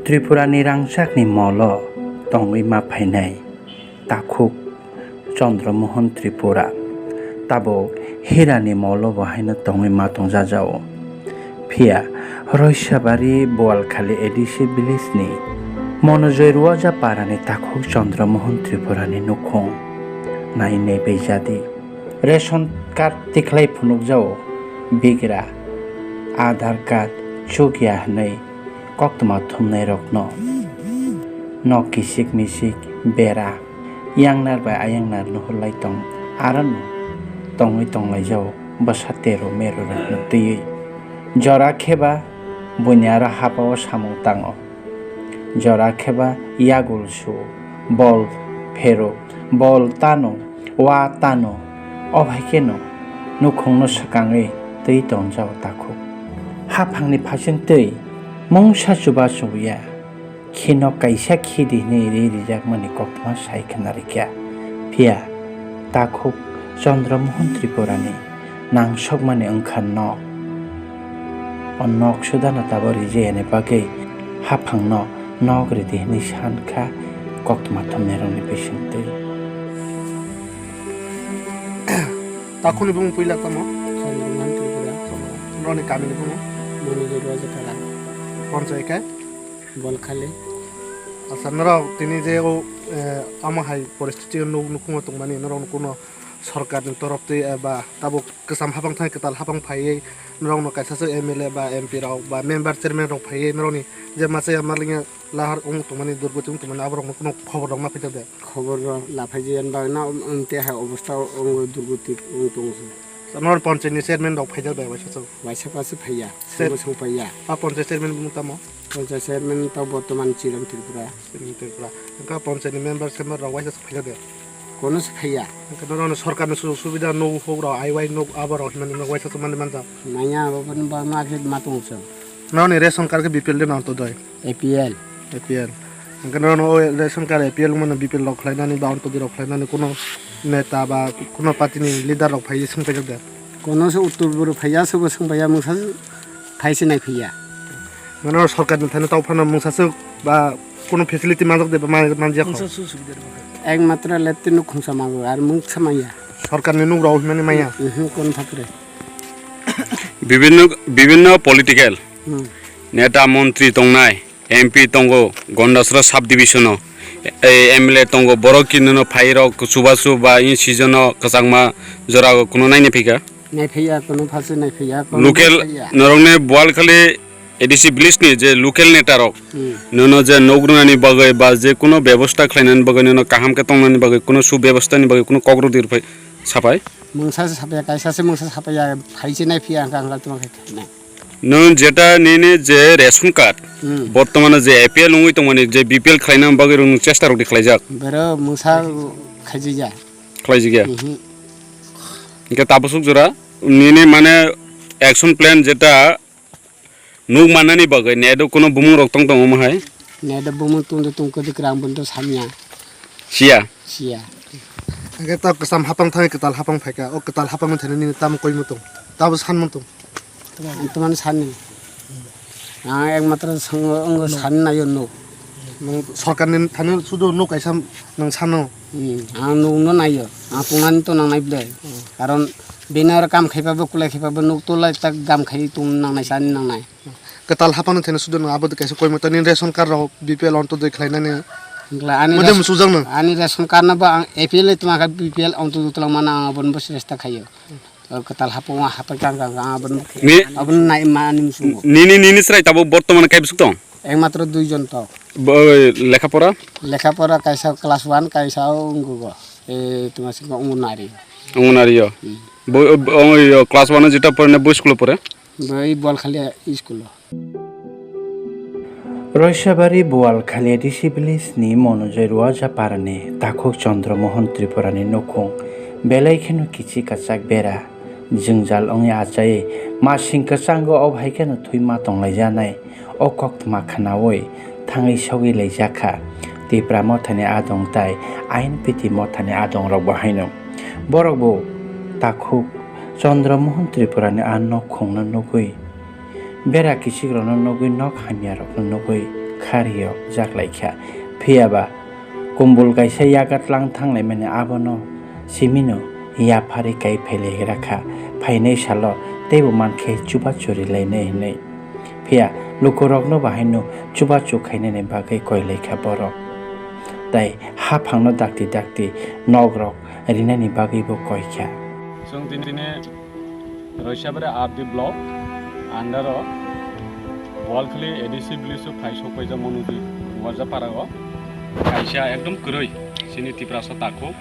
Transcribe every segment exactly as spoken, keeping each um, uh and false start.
Tripurani rangchakni molo tongwi ma phainai takhuk Chandra Mohan Tripura. Tabuk hirani molo bo haino tongwi ma tongjajao. Phiya Roisabari Boalkhali A D C village ni Monojoy Ruaja parani takhuk Chandra Mohan Tripurani nukhung nai nai bai jadi. Ration card tikhlai phunukjao bigra, Aadhaar card chukya hwnwi koktwma thumnairokno nok kisik misik bera yangnar bai ayangnar nuhurlai tong, arono tongwi tonglaijao bwsa teru merurokno twiwi. Jora kheba buini aro hapao samung tango. Jora kheba yagul su, bol phero, bol tano, wa tano, o hai kheno nukhungno swkangwi twi tongjao takhuk. Haphangni phasing twi mungsa chuba chuya, kheno kaisa khidi hwnwi ri rijakmani koktwma sai khna rikya. Phiya takhuk Chandra Mohan Tripurani nangsokmani wngkha nok. O nok sudano tabok rijayani bagwi haphangno nok ridi hwnwi sankha koktwma thumnairokni bisingtwi. Takhukni bumung puila tamo? Chandra Mohan Tripura. Norokni kamini bumung? Monojoy Ruaja para. Ponchai khe? Boalkhali. Acha, norok tini je o, eh, amo hai poristiti nuk-, nukhungo tongmani norokno kuno sorkarni torof twi eba tabuk kwcham hapang thani kwtal hapang phaiwi norokno kaisa se M L A ba M P rok ba member chairman rok phaiwi norokni je machaya malingya lahar wng tongmani durgoti wng tongmani aborokno kuno khobor rok ma phaijak de? Khobor rok la phaijak yan bagwi na wng te hai obostha wng durgoti wng tong se. Norok ponchayatni chairman rok phaijak de waisa chwng? Waisa pa se phaiya, Sir. Sobo song phaiya. A ponchayat chairman bumung tamo? Ponchayat chairman to bortoman Chiran Tripura. Chiran Tripura. Wngkha ponchayatni member sember rok waisa se phaijak de? Kono se phaiya. Wngkha norokno sorkarni sujog subida nuk huk rok, aiwai nuk abo rok hinmani nok waisa se manwi manjak. Manya abo boni bagwi ma khe ma tong chwng. Norokni ration card khe B P L de na Antyodoi? A P L. A P L. Hwnkhe norokno o ration card A P L wngmano B P L rok khlainani ba Antyodoi rok khlainani kuno neta ba kuno party ni leader rok phaiwi swngpaijak de? Kono se uttor boro phaiya, sobo swngpaiya, mungsa phai se naiphaiya. Mano sorkar ni thani tau phano mungsa swk ba kuno facility manjak de ba man-, manjak kho? Ek matra letri nuk khungsa mango, ar mungsa manya. Sorkar ni nuk rok hinmani manya? Mhm, kono phatore. Bibinno, bibinno political Hmm. neta montri tongnai. M P tongo, Gondasra sub division o, e, M L A tongo, borok khe nono phairok chubachu ba in season o kwchangma jora o kuno naini phika. Naiphiya, kuno phasu naiphiya, kuno Local naiphiya. Norokni Boalkhali A D C village ni je local neta rok, Hmm. nono je nok rwnani bagwi ba je kuno bebosta khlainani bagwi nono kaham khe tongnani bagwi kuno subebostani bagwi kuno kok rw di rw phai sapai. Mungsa se sapya, kaisa se mungsa sapya, phai se naiphiya ang kha, ang kha tongma khe khainai. Nwng jeta nini je ration card, Hmm. bortomane je A P L wngwi tongmani, je B P L khlaina bagwi rwng chesta rok di khlaijak. Bero mungsa khaijija. Khlaijigya. Mhm. Hingke tabosok jora nini mane action plan jeta nuk mannani bagwi nedo kuno bumung rok tong tongo mohai. Nedo bumung tungdo tungkodi kwrang bondo samya. Siya. Siya. Hingke ta kwcham hapang thangwi kwtal hapang phaikha. O kwtal hapang thani nini tamo koi mutung? Tabo san mutung? Ang tomani sani. Ang ekmatro songo, ongo sani nayo nuk. Nung sorkarni thani sudu nuk kaisa nung sano. Hmm, ang nukno nayo. Ang tongnani to nangnai ble. Karon bini aro kam khaiba bo, kulai khaiba bo, nuk to lai tak gam khai tong nangnai, sani nangnai. Kwtal hapano thani sudu nung abo kaisa koimota ni ration card rok B P L onto doi khlainani. Hingkla ani Mode ration, musujak nung. Ani ration card no bo ang A P L tongma kha B P L onto doi twlang mana ang aboni bo sresta khayo. O kwtal hapung o hapai kang kang kang aboni Ni- aboni nai mani musungo. Nini, nini chwrai tabuk bortoman kai bwswk tong? Ekmatro dui jon tok. Bo, lekha pora? Lekha pora kaisa class one, kaisa o wnggo. E, tuma singko Anganwadi. Anganwadi o? Hmm. Bo, o, o, o, class one o jeta pore na bo school o pore? Bo ei Boalkhali school o. Roisabari Boalkhali A D C village ni Monojoy Ruaja parani takhuk Chandra Mohan Tripura ni nukhung belai kheno kichi kwchak bera jwngjal wngwi achaiwi masing kwchango o hai kheno thwima tonglaijaknai o koktwma khwnawi thangwi sogwi laijakha Tipra Mothani adong tai I N P T Mothani adong rok bo haino. Borok bo takhuk Chandra Mohan Tripura ni a nukhung no nugwi Bera kichikrokno nugwi nok hamyarokno nugwi kha riyok jak lai kha. Phiya ba kumbul kaisa yaga tlang thang lai mani abono simino yapharwi kai phai lai gra kha, phainai salo teibo man khe chubachu ri lainai hinwi. Phiya lukurokno bo haino chubachu khainani bagwi koi lai kha borok. Tai haphangno dakti dakti nokrok rinani bagwibo koi kha. Chwng tini, tini Roisabari R D block under o Boalkhali A D C village o phai sok paijak Monuji Warja para o kaisa ekdom kwrwi chini Tiprasa takhuk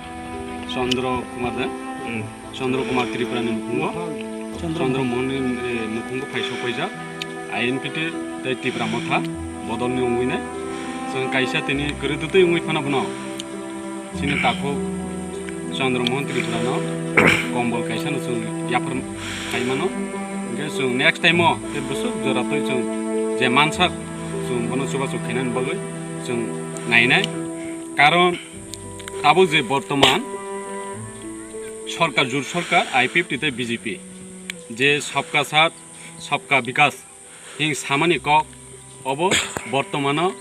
Chandra Kumar de. Hmm. Chandra Kumar Tripura ni nukhungo, Chandra Chandra Mohan ni, eh, nukhungo phai sok paijak I N P T tei Tipra Motha bodol ni wngwi nai. Chwng kaisa tini kwrwi dutwi wngwi phano bono chini takhuk Chandra Mohan Tripura no kombol kaisa no chwng yaphar khai mano. Hwnkhe chwng next time o tei bwswk jora twi chwng je mansak chwng bono chubachu khainani bagwi chwng nainai. Karon tabuk je bortoman sorkar, jur sorkar, I P F T tei B J P je sabka saath, sabka bikas hing samani kok, obo bortomano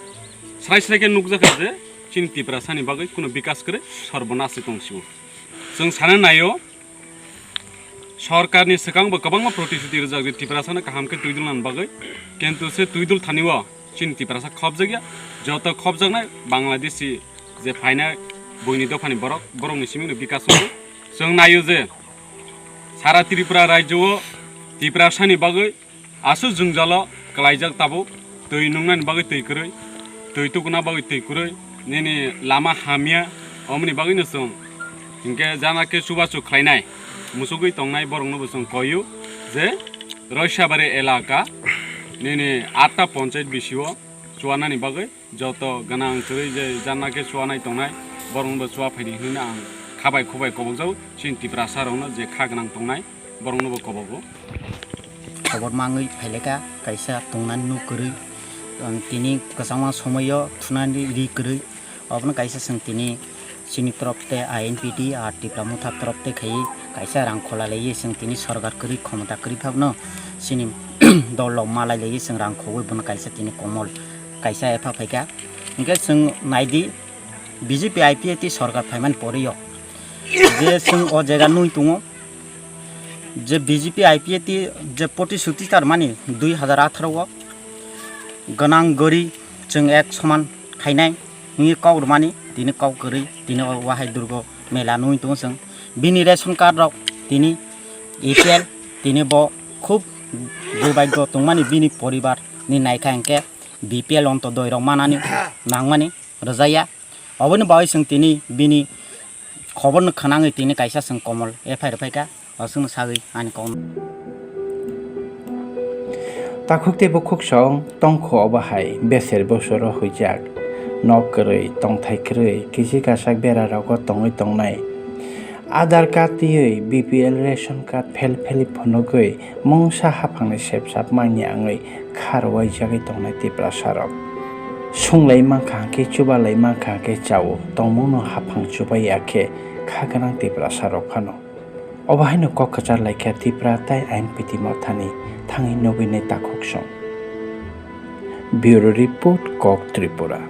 srai srai khe nukjakha je chini Tiprasani bagwi kuno bikas kwrwi, sorbonas se tong sio. Chwng sana naio, sorkarni swkangbo kwbangma protisuti rijak je Tiprasano kaham khe twidul nani bagwi, kintu se twidul thani o chini Tiprasa khopjakya, joto khopjaknai Bangladeshi je phainai buini dophani borok, borokni simino bikas wngo. Chwng naio je sara Tripura rajyo o Tiprasani bagwi aswk jwngjalo kwlaijak tabuk, twi nungnani bagwi twi kwrwi, twi tukuna bagwi twi kwrwi, nini lama hamya, omoni bagwino chwng hinkhe jana khe chubachu khlainai muchugwi tongnai boroknobo chwng koiyo je Roisabari elaka nini atta ponchayat bisio chuanani bagwi joto gwnang kwrwi je jana khe chuanai tongnai boroknobo chua phaidi hinwi ang khabai khubai kobokjago chini Tiprasa rokno je kha gwnang tongnai boroknobo kobogo. Khobor mangwi phaileka kaisa tongnani nuk kwrwi, um, tini kwchangma somoio thunani ri kwrwi. Obono kaisa chwng tini chini torop tei I N P T ar Tipra Motha torop tei khaiwi kaisa rang khola laiwi chwng tini sorkar kwrwi khomota kwrwi phano chini dol rok malai laiwi chwng rang khogwi bono kaisa tini komol kaisa epha phaikha. Hinkhe chwng naidi B J P I P F T sorkar phaimani poriyo je chwng o jaga nui tongo je B J P I P F T je protisuti tarmani dui hazar atharo o gwnang gori chwng ek soman khainai. Hwnwi kok rwmani tini kok kwrwi tini o wahai durgo mela nugwi tongo chwng. Bini ration card rok tini A P L tini bo khub durbhagyo tongmani bini poribar ni naikha hinkhe B P L onto doi rok manani nangmani rwjaya. Oboni bagwi chwng tini bini khobor no khwnangwi tini kaisa chwng komol F I R phaikha. Aswkno sagwi ani kokno. Takhuk tei bukhuk song tongkho obo hai beser bosoro huijak. Nok kwrwi, tongthai kwrwi, kisi kasak bera rogo tongwi tongnai. Aadhaar card twiwi B P L ration card phel pheli phunugwi mungsa haphangni sepsap manya wngwi kha rwui jagwi tongnai Tiprasa rok. Sunglai mankha hwnkhe chubalai mankha hwnkhe chao, tongmungno haphang chubai ya khe kha gwnang Tiprasa rok phano. Obo haino kok kwchar lai kha Tipra tai Ain Piti Mothani thangwi nugwi nai takhuk song. Bureau Report, Kok Tripura.